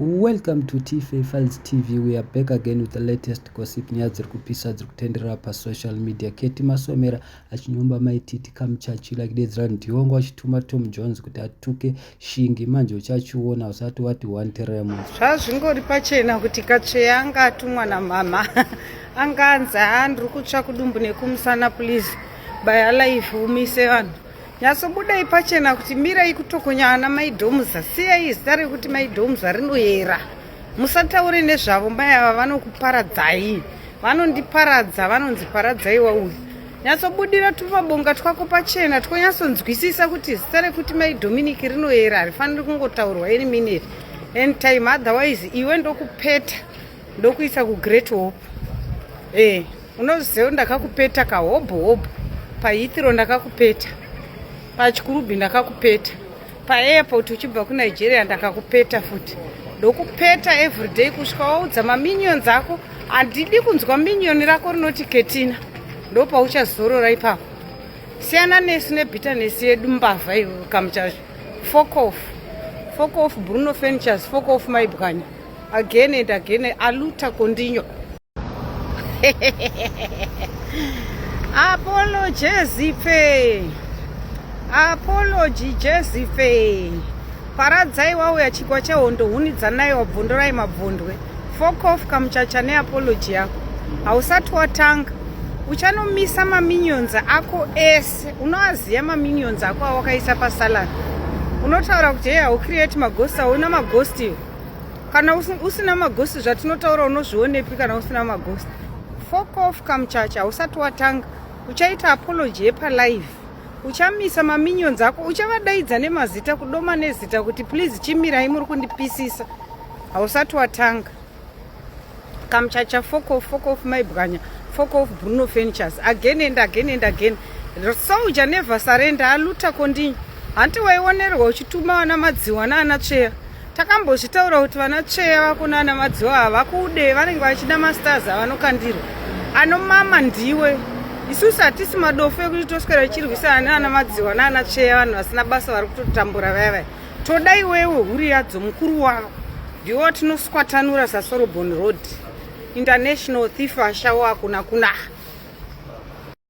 Welcome to TFA Files TV. We are back again with the latest gossip nyaya dziri kupisa dziri kutenderera pasocial media. Keti Masomera achinyomba Mai Titi Kamuchachila akidedzera ndiwe wanga uchituma Tom Jones kuti atuke Shingi manje uchachiona usati wati one teremo. Zvazvingori pachena kuti Katsveya anga atumwa namama anga anzi haa ndiri kutsva kudumbu nekumusana please baya life umise vanhu Nyatsobudai pachena kuti mirai kutokonya ana mai Dhomza. Siyai zita rekuti mai Dhomza rinoyera. Musataure nezvavo mai ava vanokuparadzai. Vanondiparadza vanonzi paradzaiwa uyu. Nyatsobudira tumabonga twako pachena twonyatsonzwisisa kuti zita rekuti mai Dominic rinoyera harifaniri kungotaurwa any minute any time otherwise iwe ndokupeta ndokuisa kuGreat Hope. Eh. Unoziva ndakakupeta kahobho hobho paHeathrow ndakakupeta paChikurubi ndakakupeta paairport uchibva kuNigeria ndakakupeta futi ndokupeta everyday kusvika waudza maminions ako handidi kunzwa minion rako rinoti ketina ndopauchazorora ipapo siyana nesu nebitterness yedu mbavha iwe kamuchazvo fok off fok off bruno furnitures fok off maibwanya again and again aluta continue Apollo Jezife Apology Jezife Paradzai wauya chikwa chehondo hunidzanai wabvondorai mabvondwe Fuck off kamuchacha neapology yako hausati watanga uchanomisa maminions ako ese unoaziva maminions ako awakaisa pasalad unotaura kuti hey haucreate maghost hauna maghost iwe kana usina maghost zvatinotaura unozvionepi kana usina maghost fuck off kamuchacha hausati watanga uchaita apology yepalive uchamisa maminions ako uchavadaidza nemazita kudoma nezita kuti please chimirai muri kundipisisa hausati watanga kamuchacha fuck off fuck off maibwanya fuck off bruno furnitures again and again and again soldier never surrender aluta kondinyu hanti waionerwa uchituma vana madziwa naana tsveya Takambozvitaura kuti vana tsveya vako nana madziwa havakude vanenge vachida mastars avanokandirwa. Anomama ndiwe. Isusu hatisi madofo ekuti toswera tichirwisana nana madziwa nana tsveya vanhu vasina basa vari kutotambura vaya vaya. Toda iwewe huri yadzo mukuru wavo. Ndiwe watinoswatanura saSorobon Road. International thief ashawo akuna kuna.